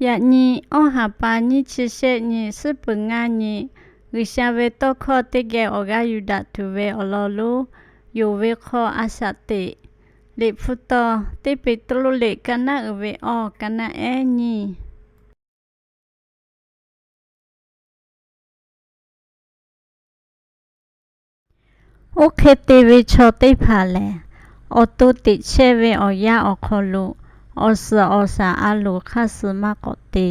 Yaꞈ nyi awˇ ha pa nyiˇ chi shehˆ nyi, suhˉ peuˬ ngaˇ nyi, G'uiˬsha ve tawˇ hkawˇ teˇ geh awˬ g'aˇ yuˬ daꞈ tuˬ ve awˬ lawn lonˉ, yonˍ ve hk'aw a shaꞈ teꞈ. Liꞈ hpu taw, teˇ Peˍtruˆ liꞈ ka naˆ uiˍ ve awˇ, ka naˆ ehˉ nyiˇ. Oˇ hk'e te ve chaw teˇ hpaˍ lehˬ, awˬ to teꞈ chehˇ ve awˬ yanˇ awˬ hk'aw lo awˬ suhˍ awˬ shaˍ a loˍ hk'aˇ suh maˇ k'awꞈ te.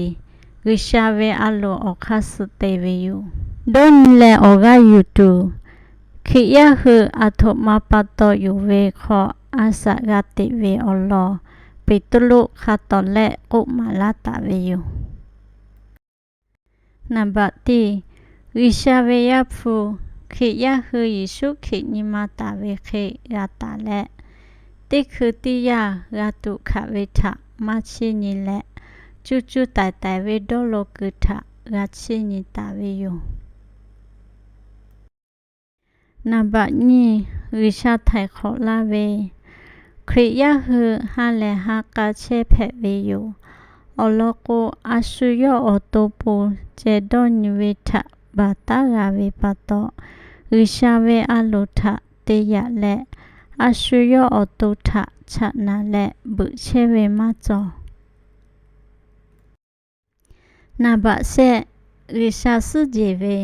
G'uiˬsha ve a loˍ awˬ hk'aˇ suh te ve yoˬ. Dawˇ nyi leh awˬ g'aˇ yuˬ tuˬ, Hkriꞈ yaˇ hui aˬ htoꞈ ma pa taw yonˍ ve hk'aw a shaꞈ g'a teꞈ ve awˬ lawn, Peˍtruˆ hk'a tawˍ lehˆ k'oˆ maˍ laˇ taˍ ve yoˬ. Naˍ baꞈ teˇ, G'uiˬsha ve Yaˇ hpu Hkriꞈ yaˇ hui Yeˍsuˆ Hkriꞈ nyi ma taˍ ve hk'e g'a taˍ leh, teˇ hkui teˇ yanˇ g'a tuꞈ hkanˍ ve htaꞈ maˇ chiˇ nyi leh, cuˇ cuˇ taiˍ taiˍ ve dawˇ law kuiˬ htaꞈ g'a chiˇ nyi taˍ ve yoˬ. Naˍ baꞈ nyiˇ, G'uiˬsha htaiˍ hk'awꞈ laˇ ve, Hkriꞈ yaˇ hui ha lehˬ ha k'a chehˇ hpehꞈ ve yoˬ. Awˬ lawn k'o, a shu yawˇ awˬ to pon ceh dawˇ nyi ve htaꞈ baˬ taˉ g'a ve pa taw, G'uiˬsha ve a loˍ htaꞈ te yaꞈ leh, a shu yawˇ awˬ to htaꞈ chaꞈ naˍ leh beuꞈ chehˇ ve maˇ cawˬ. Naˍ baꞈ shehˆ, G'uiˬsha suhˉ jehˬ ve.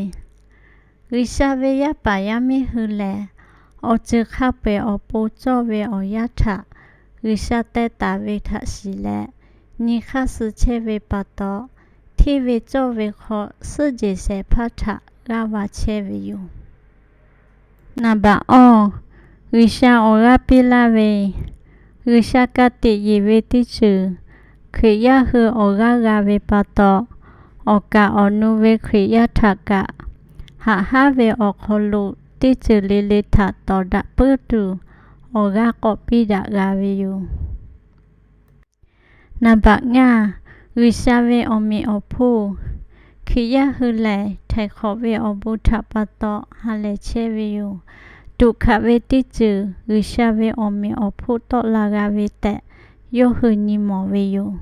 G'uiˬsha ve yaˇ paˍ yaˇ miˇ hui lehˬ, awˬ ceuˬ hk'a peu-eˬ awˬ pon cawˇ ve awˬ yanˇ htaꞈ G'uiˬsha teh taˍ ve htaꞈ shiˍ leh, nyi hk'aˇ suh chehˇ ve pa taw, hteˇ ve cawˇ ve hk'aw suhˉ jehˬ shehˍ hpaˇ htaꞈ g'aˇ va chehˇ ve yoˬ. Naˍ baꞈ awˇ, G'uiˬsha awˬ g'aˇ piˇ laˇ ve. G'uiˬsha ka tiꞈ yeˬ ve teˇ ceuˬ, Hkriꞈ yaˇ hui awˬ g'aˇ g'a ve pa taw, awˬ kaˍ awˬ nu ve Hkriꞈ yaˇ htaꞈ kaꞈ, haꞈ haˉ ve awˬ hk'aw lo teˇ ceuˬ le le htaꞈ tawˍ daꞈ puiˉ tuˬ awˬ g'aˇ k'awꞈ piˇ daꞈ g'a ve yoˬ. Naˍ baꞈ ngaˇ, G'uiˬsha ve awˬ meꞈ awˬ hponˇ. Hkriꞈ yaˇ hui lehˬ, htaiˍ hk'awꞈ ve awˬ bon htaꞈ pa taw ha lehˬ chehˇ ve yoˬ. Tuꞈ hkanˍ ve teˇ ceuˬ G'uiˬsha ve awˬ meꞈ awˬ hponˇ tawˆ la g'a ve tehꞈ yawˇ hui nyi mawˬ ve yoˬ.